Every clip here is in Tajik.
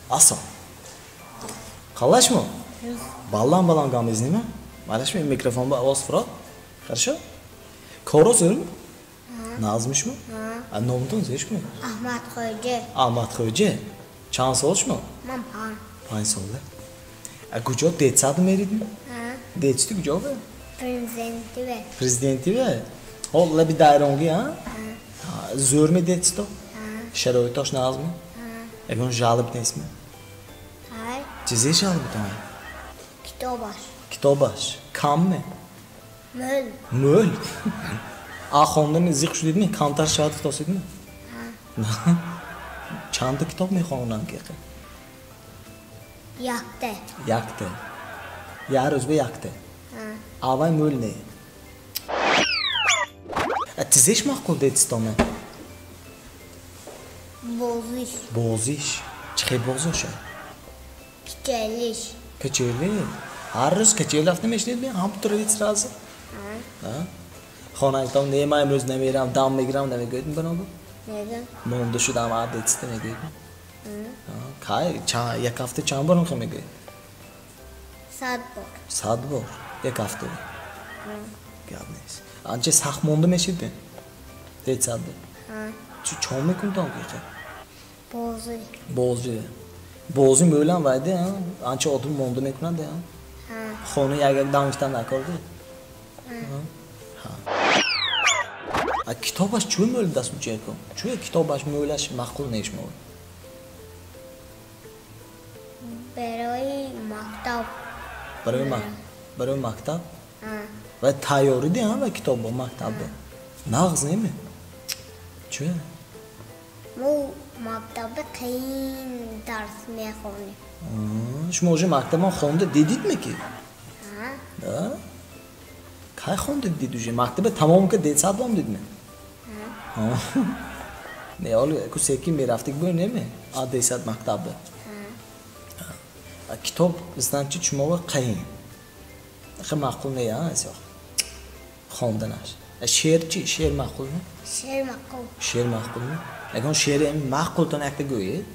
Асон. Қалашмо? Баллам баллам гам изнима? Малашми микрофон ба овоз фурод? Хорошо? Коро зӯрми? Нағзми шумо? Номтон зешми? Аҳмад Хоҷа. Аҳмад Хоҷа. Чанд сол шумо? Ман 5. 5 сола. Куҷо детсад меридми? Детсади куҷо бе? Президенти бе. Президенти бе? Ҳо, лаби дайронги, а? Зӯрми детсто? Шароитош нағзми? Ягон жалоб нестми? Ҳай. Чизе жалобитон? Китобаш. Китобаш. Камме? Мӯл. Мӯл? А хондани зиқ шудидми? Камтар шавад футосидми? Чанда китоб мехонанд ки? Якте. Якте. Як рӯз ба якте. Аввай мӯл не. Тизеш маъқул детстоме? Бозиш. Бозиш. Чӣ хел бозоша? Качелиш. Качели? Ҳар рӯз качели рафта мешунидми? Ҳам туравид сразу? Хонаитон не, ман имрӯз намерам, дам мегирам, намегӯед баробар? Мегӯям. Монда шудам, а детсто мегӯед? Кай, як ҳафта чанд бор мехоҳ мегӯед? 100 бор. 100 бор? Як ҳафта? Гап нест. Анча сахт монда мешидби? Детсадда? Чо мекунтон ки? Бозӣ. Бозӣ. Бозӣ мӯлам вайде, анча одам монда мекунад, хона як як дам гирифтан накорде? Китобаш чӯ мӯл даст мучеко? Чӯ китобаш мӯлаш маъқул нест мо? Барои мактаб. Барои мактаб? Ва тайёрӣ де ва китоб бо мактаб бо. Нағз неме? Чӯ? Мо мактаба қийин дарс мехонем. Шумо уже мактабон хонда дидидме ки? Ҳа. Кай хонда дидид уже? Мактаба тамом ка детсад бом дидме? Ҳа. Не, ҳоло ку секин мерафтик бо неме? А детсад мактабба. Ҳа. Китоб значит шумова қийин. Хе маъқул не, а эсоқ. Хонданаш. Шеър чи? Шеър маъқулми? Шеър маъқул. Шеър маъқулми? Ягон шеъри маъқултон якта гӯед?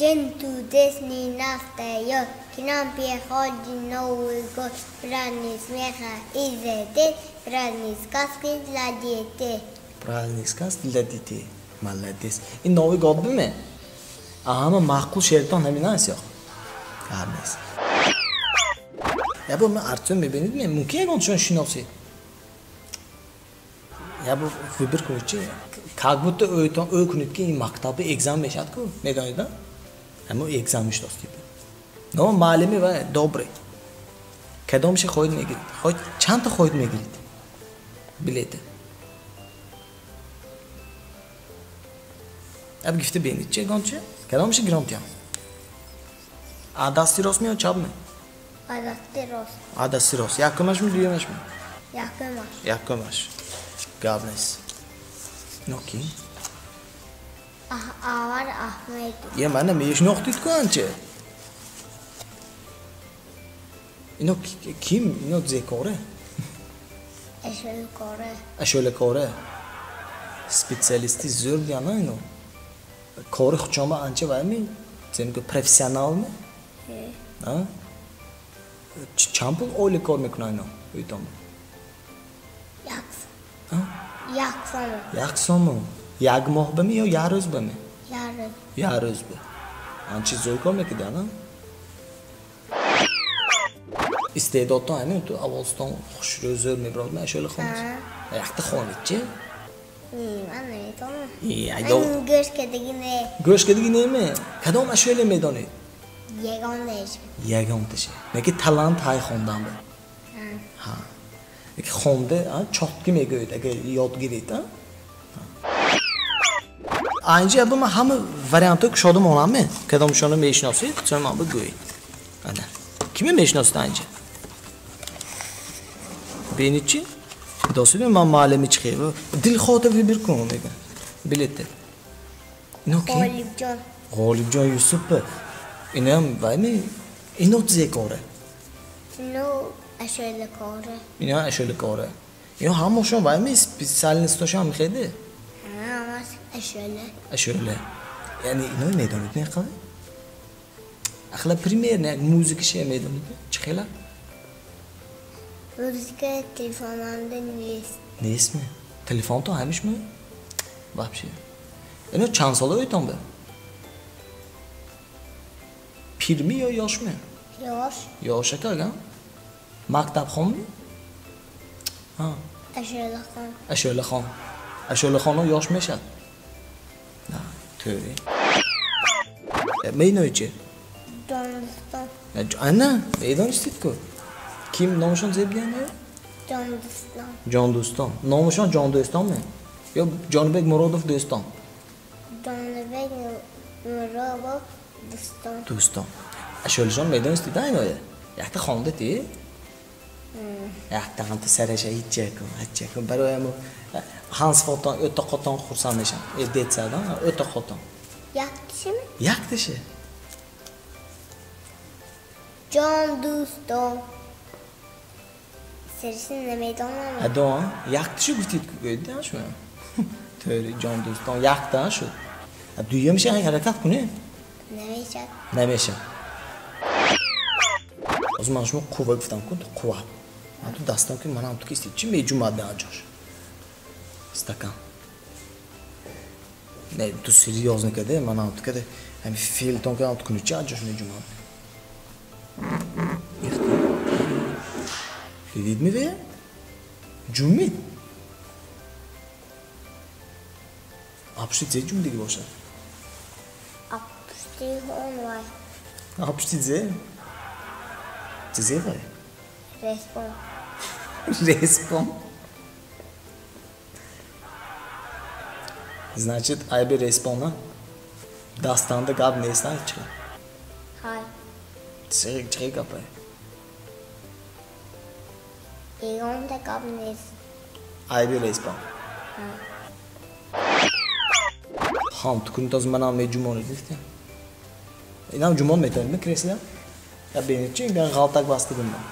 День чудесный настаёт, к нам приходит Новый год, праздник смеха и задач, праздник сказки для детей. Праздник сказки для детей. Молодец. Ин Новый год биме? Ама маъқул шеъртон ҳамин аст ё? Гап нест. Ябо ман Артём мебинед, мумкин ягон чизон шиносед? Ябо выбор кунед чи? Как будто ӯйтон ӯ кунед ки ин мактаби экзамен мешавад ку, медонед, а? Ҳамо экзамен шудост типа. Но муаллими ва добрый. Кадомше хоҳед мегиред? Хоҳед чандта хоҳед мегиред? Билета. Аб гифта бинед чи ягон чи? Кадомше гиром тиям? А дасти рост ми ё чап ми? А дасти рост. А дасти рост. Якумаш ми, дуюмаш ми? Якумаш. Якумаш. Гап нест. Но ки? Авар Аҳмедов. Е, мана мешинохтид ку анча? Ино ким? Ино зекоре? Ашӯлакоре. Ашӯлакоре. Специалисти зӯр буяна ино. Кори хучома анча вайми? Зем ку профессионалми? Е. Чанд пул ойлик кор мекунад ино? Уйтон. Як. Як сомон. Як сомон. Як моҳ бами ё як рӯз бами? Як рӯз. Як рӯз бе. Анчи зӯр кор мекунад, ана? Истеъдодтон ҳамин ту овозтон хушрӯ зӯр мебарод, ман ашӯла хонед. Якта хонед чи? Ман наметавонам. Айдо. Ман гӯш кардагӣ не. Гӯш кардагӣ неме? Кадом ашӯла медонед? Ягонташа. Ягонташа. Неки талант ҳай хондан бе. Ҳа. Ҳа. Неки хонда, чотки мегӯед, агар ёд гиред, а? Айнҷа аба ман ҳама вариантҳои кушода монам, кадомшонро мешиносед, чун ман бигӯед. Ана. Киме мешиносед айнҷа? Бинед чи? Досид ман муаллими чи хел? Дилхоҳта выбор кун, мегӯям. Билетте. Ино ки? Ғолибҷон. Ғолибҷон Юсупов. Иноам вайми? Ино зекоре. Ино ашӯлакоре. Ино ашӯлакоре. Ино ҳамашон вайми специальностошон мехеде? Ҳамаш ашӯла. Ашӯла. Яъне ино медонед не қабл? Ахла примерно як музикаше медонед? Чӣ хела? Музика телефонанда нест. Нестми? Телефонтон ҳамишми? Вообще. Ино чанд сола ойтон бе? Пирми ё ёшми? Ёш. Ёш ака, ага? Мактабхонми? Ҳа. Ашӯлахон. Ашӯлахон. Ашӯлахонҳо ёш мешавад? На, тӯри. Медони чи? Ҷондӯстон. Ана, медонистед ку? Ким номашон зеб диҳанд? Ҷондӯстон. Ҷондӯстон. Номашон Ҷондӯстонме? Ё Ҷонибек Муродов Дӯстон? Ҷонибек Муродов Дӯстон. Дӯстон. Ашӯлашон медонистед айноя? Якта хонда ти? Якта ҳамта сараша ҳичча кун, ҳичча кун. Барои ҳамо ҳансифотон o'ta qotон xursand мешавам. Детсадан o'ta qotон. Якташimi? Якташи. Ҷондӯстон. Сариши намедонам. Адон, якташи гуфтид ку гӯйд шумо. To'g'ri, Ҷондӯстон якта шуд. Дуюмиша ҳаракат кунед. Намешад. Намешад. Ҳозир ман шумо қувва гуфтам ку, қувват. Ман ту дастам ки манам ту кисти чӣ меҷумад ба ҷош? Стакан. Не, ту серьёзно каде, манам ту каде. Ҳами филтон кадам ту куни чӣ ҷош меҷумад? Дидид ми ве? Ҷумид. Апушти зе ҷумдиги бошад? Апушти он вай. Апушти зе? Зе вай? Респон. Респон. Значит, айби респона дастанда гап нест, ай чӣ? Ҳай. Чӣ гап ай? Ягонта гап нест. Айби респон. Ҳай. Ҳам ту кунӣ този манам меҷумонед гуфтем. Инам ҷумон метавонед кресло? Я бинед чи ин ғалтак бастидим ман.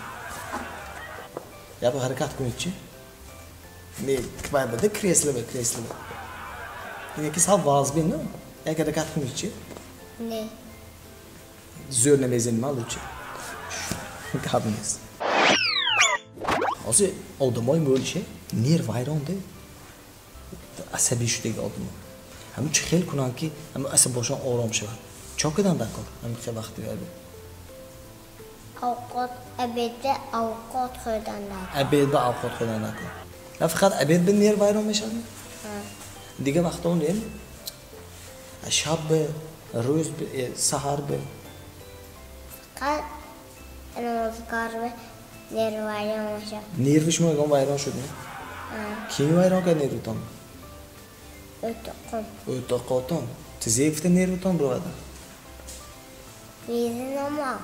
Я ҳаракат кунед чи? Не, квай бада кресло бе кресло. Ин яки сал вазбин, не? Як ҳаракат кунед чи? Не. Зӯр намезанем ман лучше. Гап нест. Ҳозир одамои мӯлише нерв вайрон де. Асабӣ шудаги одамо. Ҳамин чӣ хел кунанд ки ҳамин асабошон ором шавад? Чо карданд дар кор? Ҳамин хел вақти вай буд. Овқот обедда овқот хӯрдан дар кор. Обед ба овқот хӯрдан дар кор. На фақат обед ба нерв вайрон мешавад? Дигар вақтҳо не? Шаб бе, рӯз бе, саҳар бе. Фақат намозгор бе нерв вайрон мешавад. Нерви шумо ягон вайрон шуд, не? Ким вайрон кард нервитон? O'toqim. O'toqotон. Тизе гуфта нервитон бировад? Мезанам.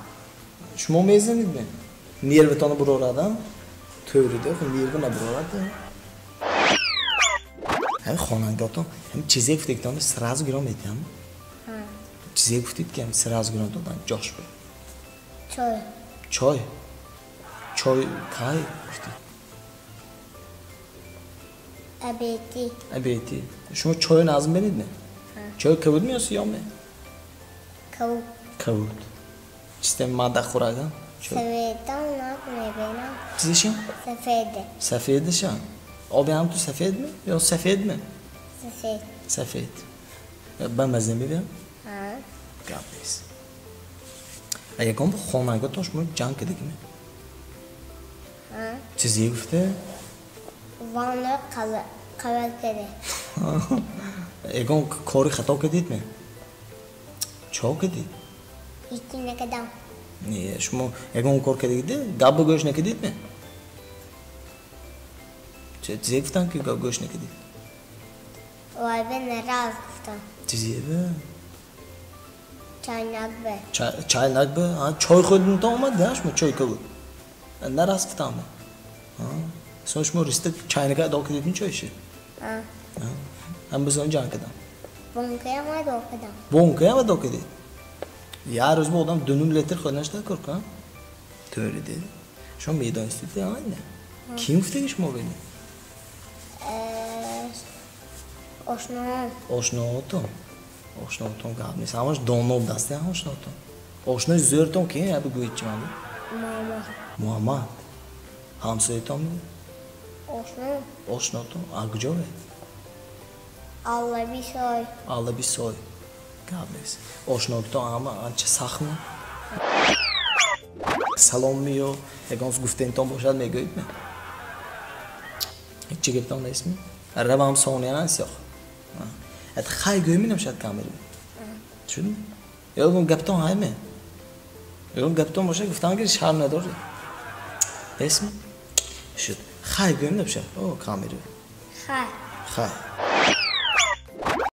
Шумо мезанед ме? Нервитонро бурорад, а? To'g'ri, нерви набурорад. Ҳамин хонандаготон ҳамин чизе гуфтагитонро сразу гирон медиҳам? Чизе гуфтед ки ҳамин сразу гирон додан ҷош буд? Чой. Чой? Чой кай гуфтед? Обедӣ. Обедӣ. Шумо чойро назм бинед ме? Чой кабуд ме ё сиёҳ ме? Кабуд. Кабуд. Чизе мада хӯрак, а? Сафедам нақ мебинам. Чизешам? Сафеде. Сафедашам? Оби ҳам ту сафед ме ё сафед ме? Сафед. Сафед. Ба мазза мебиям? Ҳа. Гап нест. А ягон хонаготон шумо ҷанг кардагӣ ме? Ҳа. Чизе гуфта? Ванна қабат карда. Ягон кори хато кардед ме? Чо кардед? Ҳеҷ накардам. Не, шумо ягон кор кардагиде? Гапба гӯш накардед ме? Чизе гуфтам ки гап гӯш накардед? Вай бе нараз гуфтам. Чизе бе? Чай накбе. Чай накбе? Чой хӯрдинтон омад, да шумо чой кабуд? Нараз гуфтам. Сон шумо риста чайника адо кардед ми чойши? Ҳа. Ҳам бизон ҷанг кардам. Бонкаям адо кардам. Бонкаям адо кардед? Як рӯз бо одам 2.5 литр хӯрданаш дар кор кун? To'g'ri dedi. Шумо медонистед, айна? Ким гуфтаги шумо бини? Ошноам. Ошноотон. Ошноотон гап нест. Ҳамаш доно будаст, ошноотон. Ошнои зӯртон ки бигӯед чи ман? Муҳаммад. Муҳаммад. Ҳамсоятон? Ошно. Ошнотон. А куҷо? Аллаби сой. Аллаби сой. Гап нест. Ошнотон ҳама анча сахтми? Саломми ё ягон гуфтентон бошад мегӯед ме? Ҳечи гуфтан нестми? Равам сониян сиёх. Эт хай гӯйми намешад камера. Шудми? Ё гаптон ҳайме? Ё гаптон бошад гуфтан гири шарм надорӣ. Нестми? Шуд. Хай гӯйми намешад. О камера. Хай. Хай.